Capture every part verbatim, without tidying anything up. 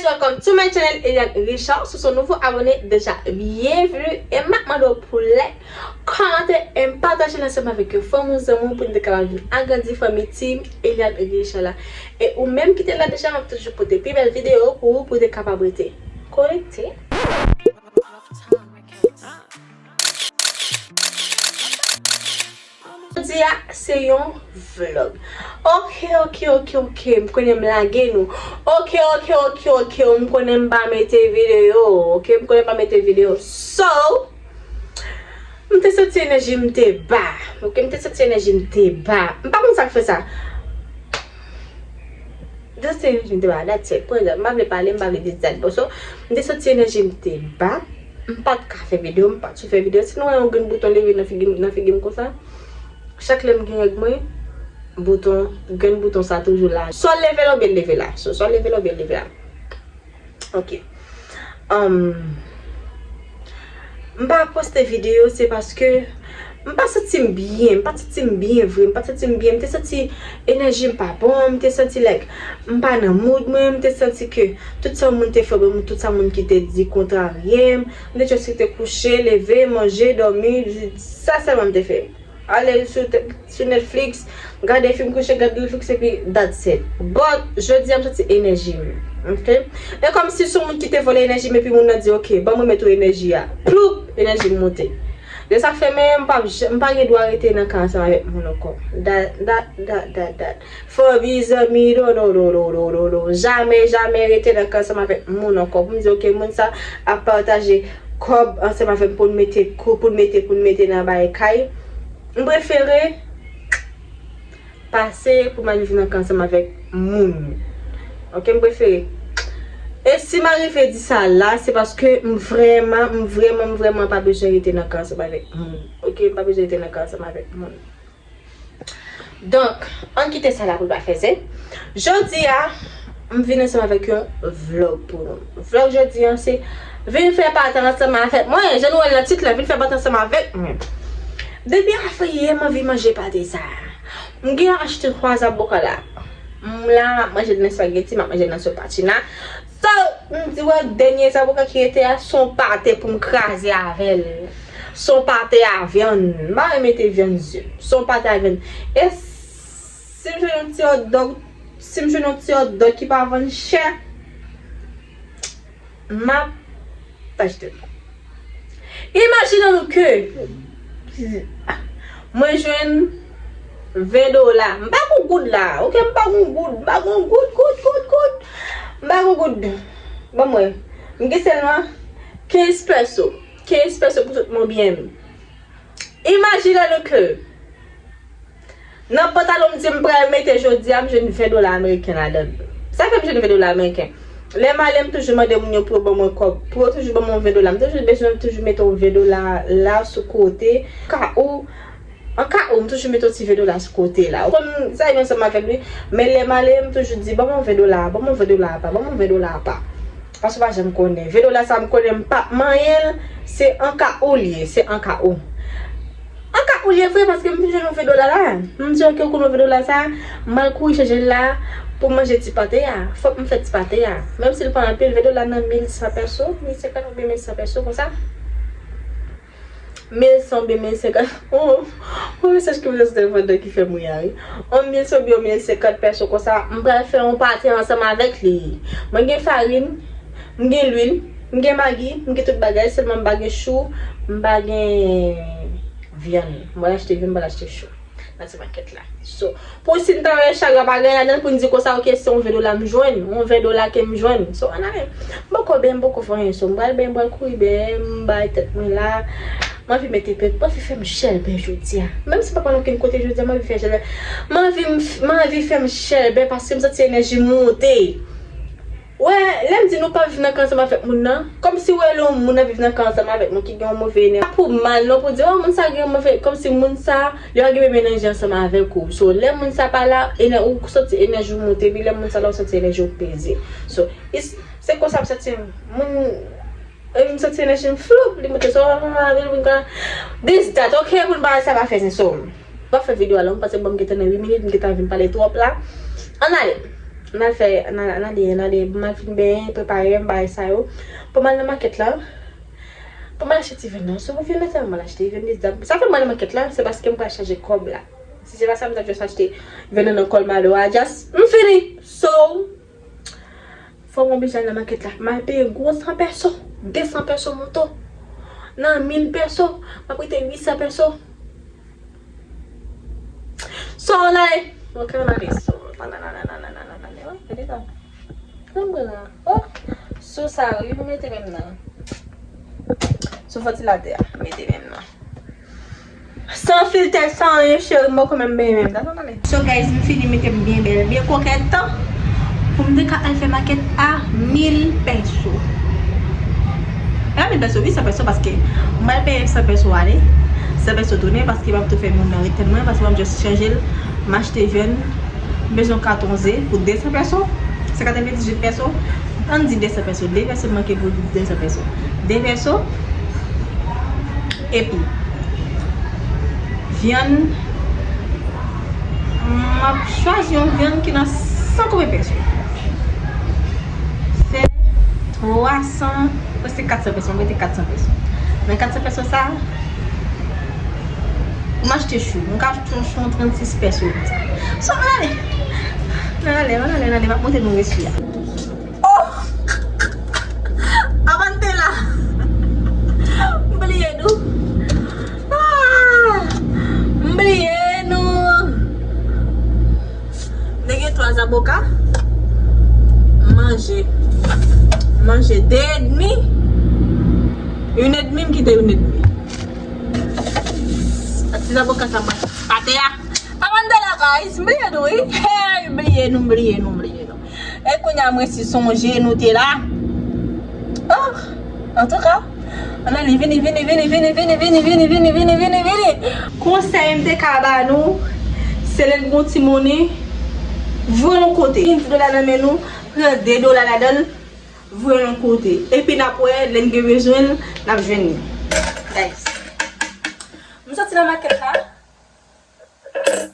Welcome to my channel, Eliane Richard. Si w se yon nouvo abòne, deja byenveni. E m ap mande w pou like, kòmante, e pataje l ansanm avèk yon fanmi w, zanmi w, pou n te kapab vin agrandi fanmi Team Eliane Richard la. E ou menm ki te la deja, m ap toujou pote pi bèl videyo pou ou, pou w te kapab rete konekte. Jodi a se yon vlog. Ok, ok, ok, ok. M konnen m lage nou. Ok, ok, ok, ok. M konnen m pa mete videyo. Ok, m konnen m pa mete videyo. So, m te santi enèji m te ba. Ok, m te santi enèji m te ba. M pa konn sa k fè sa. Just enèji m te ba, that's it. Pou egzanp, m pa vle pale, m pa vle di that. Bon, so, m te santi enèji m te ba. M pa t ka fè videyo, m pa t sou fè videyo. Si nou wè yon grenn bouton leve nan figi m, nan figi m konsa, chak lè m gen règ mwen, bouton, grenn bouton sa toujou la. Swa l leve la oubyen l leve la. So, swa l leve la oubyen l leve la. Ok. Um, m pa poste videyo, se paske m pa santi m byen, m pa santi m byen vre, m pa santi m byen, m te santi enèji m pa bon, m te santi like m pa nan mood mwen, m te santi ke tout sa moun te fè ban mwen, tout sa moun ki te di kontrarye m, m te just rete kouche, leve, manje, dòmi, sa sèlman m te fè. Ale sou, sou Netflix, gade fim, kouche, gade Netflix, epi that's it. But, jodi a, m santi enèji m. Ok? E kòmsi se yon moun ki te vòlè enèji m, epi moun nan di, ok, ban mwen remèt ou enèji a. Ploup! Enèji m monte. De sa k fè, men, m pa, m pa gen dwa rete nan kay ansanm avèk moun ankò. That, that, that, that, that. Fanmi, zanmi, no, no, no. Jamè, jamè rete nan kay ansanm avèk moun ankò. Pou m di, ok, moun sa ap pataje kòb ansanm avè m pou n mete, pou n mete, pou n mete nan bay kay. M prefere pase pou m al viv nan kay ansanm avèk moun. Ok, m prefere. E si m arive di sa la, se paske m vrèman, m vrèman, m vrèman pa bezwen rete nan kay ansanm avèk moun. Ok, m pa bezwen rete nan kay ansanm avèk moun. Donk, ann kite sa la pou l pa fè zen. Jodi a, m vin ansanm avèk yon vlog pou nou. Vlog jodi a, se vin fè pati ansanm avèk mwen. Jan nou wè l nan tit la, vin fè pati ansanm avèk mwen. Depi avriyè, m anvi manje pate sa. M gen achte twa zaboka la. M la, m ap manje nan espageti, m ap manje nan sopatina. So, m di, wè, dènye zaboka ki rete a, se yon pate pou m kraze avè l. Se yon pate a vyann. M pa renmen mete vyann di. Se yon pate a vyann. E si m jwenn yon ti hot dog, si m jwenn yon ti hot dog ki pa vann chè, m ap achte l. Imajine nou ke mwen jwenn ven dola. M pa gon goud la, ok? M pa gon goud, m pa gon goud, goud, goud, goud. M pa gon goud. Ban mwen. M gen sèlman kenz pèso. Kenz pèso pou tout mon byen m. Imajine nou ke nan pantalon m di m pral mete jodi a, m jwenn ven dola ameriken ladan l. Sa fè m jwenn ven dola ameriken. Lè m ale, m toujou mande moun yo pou yo ban mwen kòb, pou yo toujou ban mwen ven dola. M toujou bezwen toujou mete yon ven dola la sou kote. Ka ou, an ka ou, m toujou mete yon ti ven dola sou kote la. Ou konn sa rive ansanm avè l, wi. Men lè m ale, m toujou di, ban mwen ven dola, ban mwen ven dola apa, ban mwen ven dola apa. Paske w pa janm konnen. Ven dola sa m konnen m p ap manyen l, se an ka ou l ye, se an ka ou. An ka ou l ye vre, paske m vin jwenn yon ven dola la. M di, ok, ou konn yon ven dola sa, m al kouri chanje l la pou m manje ti pate a. Fòk m fè ti pate a. Menm si l pa anpil, ven dola nan mil san pèso, mil senkant oubyen mil san pèso konsa. Mil san oubyen mil senkant. Oh, oh, mesaj ki vin sou telefòn nan ki fè m ri a, wi. On mil san oubyen on mil senkant pèso konsa, m pral fè yon pate ansanm avèk li. Mwen gen farin, m gen lwil, m gen magi, m gen tout bagay, sèlman m pa gen chou, m pa gen vyann. M pral achte vyann, m pral achte chou nan ti makèt la. So, pou si n ta wè chak bagay ladan l, pou n di konsa, ok, se yon ven dola m jwenn, yon ven dola ke m jwenn. So, ann ale. M poko benyen, m poko fè anyen. So, m pral benyen, m pral kouri benyen, m bay tèt mwen la. M anvi mete pèt, m anvi fè m chèlbè jodi a. Menm si m pa pral okenn kote jodi a, m anvi fè chèlbè. M anvi, m anvi fè m chèlbè paske m santi enèji m monte. Wè, lè m di nou pa viv nan kay ansanm avèk moun nan, kòmsi w wè lè yon moun ap viv nan kay ansanm avèk nou ki gen yon move enèji. Pa pou mal non, pou di, oh, moun sa gen yon move, kòmsi moun sa, li pa gen menm enèji ansanm avèk ou. So, lè moun sa pa la, enè-, ou santi enèji w monte, epi lè moun sa la, ou santi enèji w peze. So, is, se konsa m santi m. Moun, epi m santi enèji m floup, li monte. So, this, that, ok, moun bagay sa pa fè zen. So, m pa fè videyo a long, paske bon, m gentan nan uit minit, m gentan vin pale twòp la. Ann ale. N al fè, n al, n ale, n ale, m al fin benyen, prepare m, bagay sa yo. Pou m al nan makèt la, pou m al achte ti vyann nan. Se pou vyann nan sèlman m al achte, vyann de zam. Sa fè m al nan makèt la, se paske m pral chanje kòb la. Si se pa sa, m t ap just achte vyann nan nan Colmado a, just, m fini. So, fò m oblije al nan makèt la. M al peye gwo san pèso, de san pèso moto. Nan mil pèso, m ap rete uit san pèso. So, like, ok, on a des so, oh, so sa, wi, mete menm nan. So, fò ti latè a, mete menm nan. San filtè, san anyen, cheri, m poko menm benyen menm. So, guys, m fini mete m byen bèl, byen kokèt, pou m te ka al fè makèt a mil pèso. E a mil pèso, wi, san pèso, paske m pral peye san pèso ale, san pèso tounen, paske m ap tou fè moun nan ret tann mwen, paske m ap just chanje l, m achte vyann, m bezwen katon ze pou de san pèso, se katrevendizuit pèso, ann di de san pèso, de pèso manke pou de san pèso. De pèso, epi vyann, m ap chwazi yon vyann ki nan san konbyen pèso. Se twa san, prèske kat san pèso, m mete kat san pèso. Nan kat san pèso sa, m achte chou. M ka achte yon chou an trannsis pèso. So, ann ale. Ann ale, ann ale, ann ale. M ap montre nou resi a. Oh! Avan te la. M bliye nou. Ah! M bliye nou. M te gen twa zaboka. M manje. M manje de edmi. Youn edmi, m kite youn edmi. Ak ti zaboka sa m manje atè a. Avan te la, guys. M bliye nou, wi. Hey, m bliye nou, m bliye nou, m bliye nou. E kounye a m resi sonje nou te la. Oh, antouka, ann ale, vini, vini, vini. Konsèy m te ka ba nou, se lè n gon ti monnen, voye yon kote. Vin ti dola nan men nou, pran de dola ladan l, voye yon kote. Epi n ap wè, lè n gen bezwen l, n ap jwenn li. Guys, m soti nan makèt la.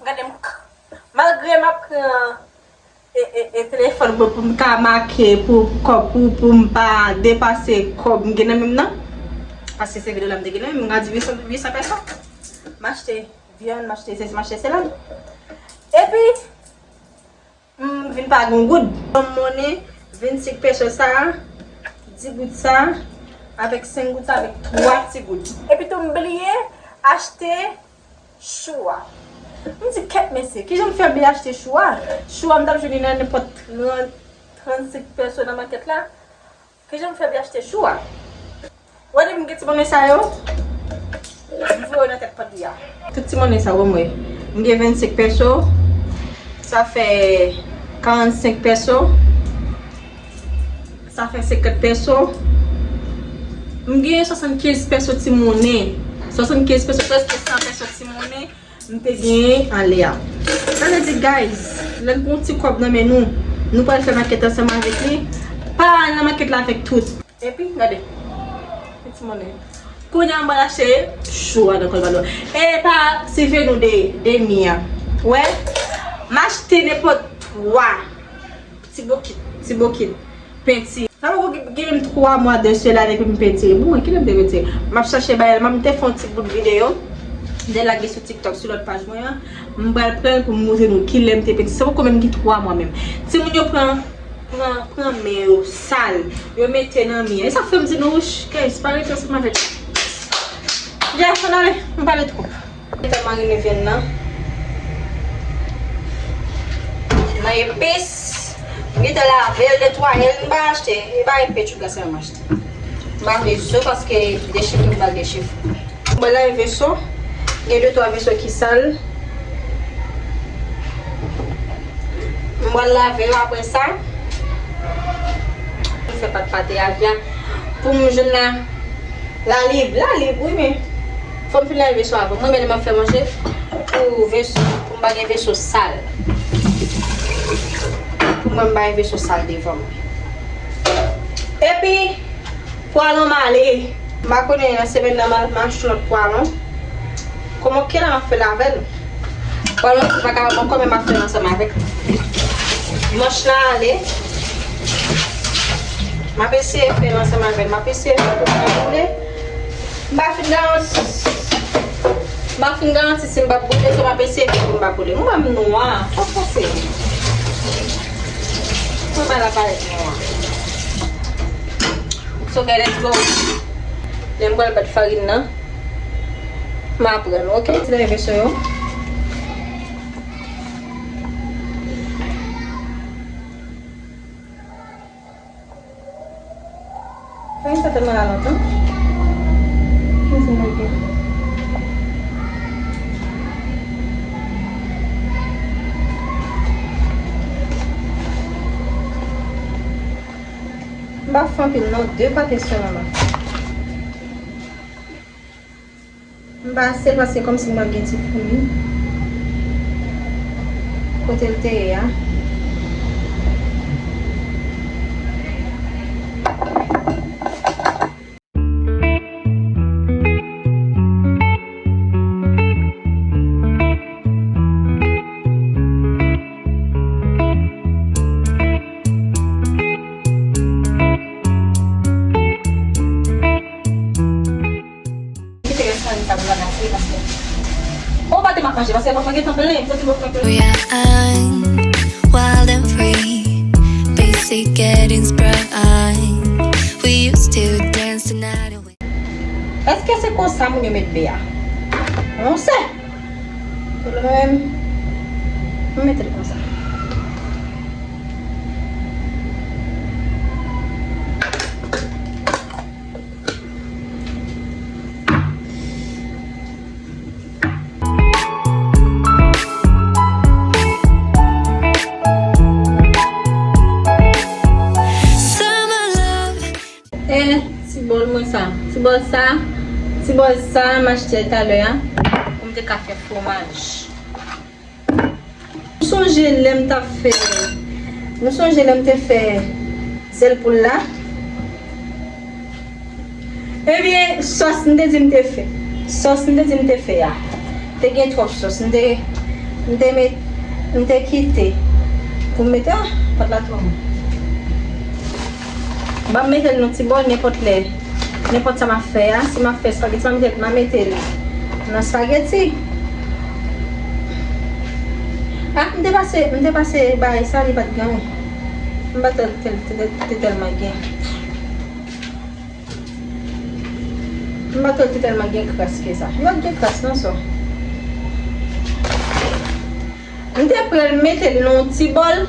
Gade m, k-, malgre m ap pran, e, e, e, telefòn mwen pou m ka make, pou, kòb, pou, pou m pa depase kòb m gen nan men m nan. Paske se de dola m te gen nan men m, m ka di uit san, uit san pèso. M achte vyann, m achte sesi, m achte sela. Epi, m vin pa gen goud. Ban m monnen vennsenk pèso sa, di goud sa, avèk senk goud sa, avèk twa ti goud. Epi tou m bliye achte chou a. M di, kèt mesye, kijan m fè bliye achte chou a? Chou a m t ap jwenn li nan nenpòt trant, trannsenk pèso nan makèt la. Kijan m fè bliye achte chou a? Wè depi m gen ti monnen sa yo, m voye yo nan tèt pòt li a. Tout ti monnen sa yo, wè m wè. M gen vennsenk pèso, sa fè karannsenk pèso. Sa fè senkant pèso. M gen swasannkenz pèso ti monnen. Swasannkenz pèso, prèske san pèso ti monnen m te genyen anlè a. Sa vle di, guys, lè n gen yon ti kòb nan men nou, nou pral fè makèt ansanm avèk li. Pa al nan makèt la avèk tout. Epi, gade. Ti monnen. Kounye a m pral achte chou a nan Colmado. E pa seve nou de, de mi a. Wè, m achte nenpòt twa. Ti bokit, ti bokit penti. Sa poko gen, gen menm twa mwa de sela depi m pentire. Bon, mwen, kilè m te pentire? M ap chache bagay la, m te fè yon ti bout videyo. M te lage sou TikTok, sou lòt paj mwen an. M pral pran l pou m montre nou kilè m te pentire. Sa poko menm gen twa mwa menm. Timoun yo pran, pran, pran men yo sal. Yo mete nan mi an. E sa fè m di nou, wouch, guys, pa rete ansanm avèk. Yes, ann ale, m pale twòp. Mete marine vyann nan nan epis. M gentan lave l, netwaye l, m pa achte, e pa petchouga sèlman m achte. M pa vle zo paske dechifre m pa dechifre. M pral lave veso, gen de twa veso ki sal. M pral lave yo apre sa. M fè pat pate a vyann pou m jwenn la. Lalib, lalib, wi, men fò m fin lave veso avan. Mwen menm lè m ap fè manje, pou veso, pou m pa gen veso sal. Pou mwen, m pa gen veso sal devan mwen. Epi, pwalon m ale. M pa konnen nan semèn nan m al achte lòt pwalon. Kòman ke la m ap fè l avè l? Pwalon m pa ka ankò, men m ap fè l ansanm avèk li. Manch la ale. M ap eseye fè l ansanm avè l. M ap eseye fè l pou l pa boule. M pa fin garanti. M pa fin garanti si m p ap boule, so m ap eseye fè l pou m pa boule. Mwen m nwa. Sa k pase? Mwen bay la parèt nwa. So, guys, let's go. Lè m pral bat farin nan, m aprann, oke? Ti leve so yo. Farin sa tèlman la lontan. Mwen fin mete. M pa fè anpil non, de pate sèlman. M pase l paske kòmsi m wè gen ti foumi kote l te ye a. Kite rès nan li sa pou l pa gate paske. Bon, pate m ap manje paske bòf mwen gentan plen, m santi bòf mwen plen. We are wild and free, basic and inspired. We used to dance the night away. Èske se konsa moun yo met be a? Non, sè. Pou mwen menm, m mete l konsa. Summer love. E ti bòl mwen sa. Ti bòl sa. Ti bòl sa, m achte talè a. Pou m te ka fè fwomaj. Nou sonje lè m t ap fè, nou sonje lè m te fè sèl poul la? Ebyen, sòs m te di m te fè, sòs m te di m te fè a, te gen twòp sòs. M te, m te met, m te kite pou m mete, ah, pòt la twò bon. Ban m mete l nan ti bòl nenpòt lè. Nenpòt sa m ap fè a, si m ap fè espageti, m ap mete, m ap mete l nan espageti. Ah, m te pase, m te pase bay sa, li pa t gen anyen. M pa t te, te, te, te tèlman gen. M pa t te tèlman gen kras ke sa. Li pa t gen kras non, so. M te pral mete l nan yon ti bòl.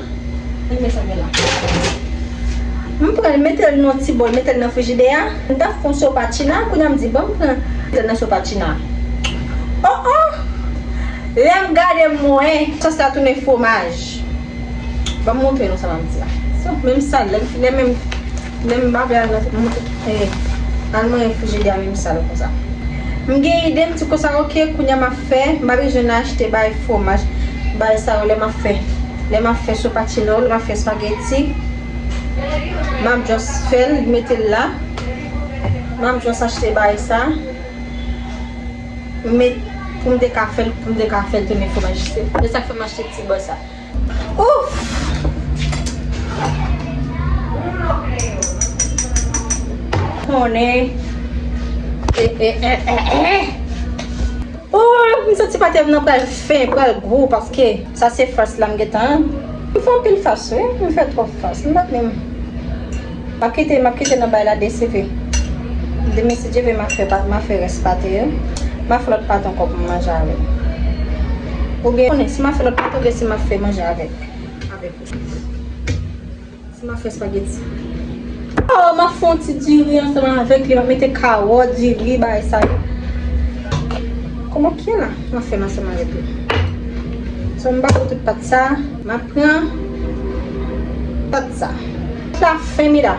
Men sa gen la. M pral mete l nan yon ti bòl, mete l nan frijidè a. M t ap fè yon sopachina, kounye a m di, "Ban m pran." Mete l nan sopachina. Oh, oh! Lè m gade m wè, sòs la tounen fwomaj. Ban m montre nou sa m ap di a. So, menm sa, lè m, lè menm Lè m pa vle al nan, eh, al manyen frijidè a menm sal konsa. M gen ide, m di konsa, oke, kounye a m ap fè, m pa bezwen achte bay fwomaj, bay sa yo lè m ap fè, lè m ap fè sopachina yo, lè m ap fè espageti. M ap just fè l, mete l la. M ap just achte bay sa. Met, pou m te ka fè l, pou m te ka fè l tounen fwomaj. Se, se sa k fè m achte ti bòl sa. Ouf! Konnen. Eh, eh, eh, eh, eh. Oh, m santi pate m nan pral fen, pral gou, paske sa se fas la m gentan. M fè anpil fas, wi. M fè twòp fas. M pa t menm. M ap kite, m ap kite nan bay la de seve. Demen, si Dye vle, m a fè pa, m a fè rès pate yo. M a fè lòt pate ankò pou m manje avè l. Oubyen, konnen, si m a fè lòt pate, oubyen si m a fè manje avèk, avèk ou. Si m a fè espageti. Oh, m a fè yon ti diri ansanm avèk li. M a mete kawòt, diri, bagay sa yo. Kòman ki la? M a fè l ansanm avèk li. So, m pa fè tout pat sa. M a pran pat sa. Pat la fen, Mira.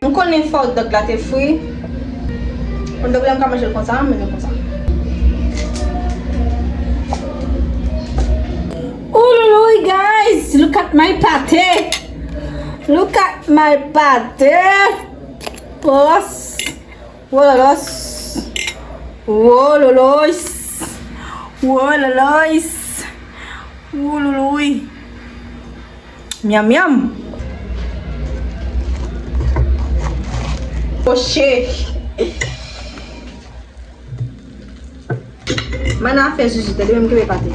M konnen fò hot dog la te fri. Hot dog la m ka manje l konsa, m manje l konsa. Ooh, guys, look at my pate. Look at my pate. Los. Wololos. Wololos. Wololos. Woulouloui. Miam, miam. Poche. Mana fè zuzu, tande menm kenbe pate.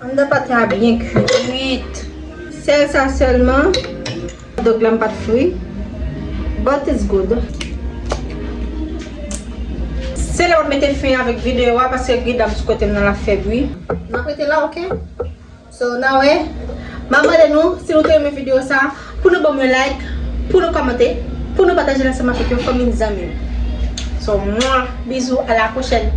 Anndan pate a byen kuit. Sèl sa sèlman. Dog la m pa t fri. But it's good. Se la w ap mete fen avèk videyo a paske gridam sou kote m nan l ap fè bri. N ap rete la, oke? So, n a wè. M ap mande nou, si nou te renmen videyo sa, pou nou ban m yon like, pou nou kòmante, pou nou pataje l ansanm avèk yon fanmi zanmi. So, mwa, bizou, a la pwochèn.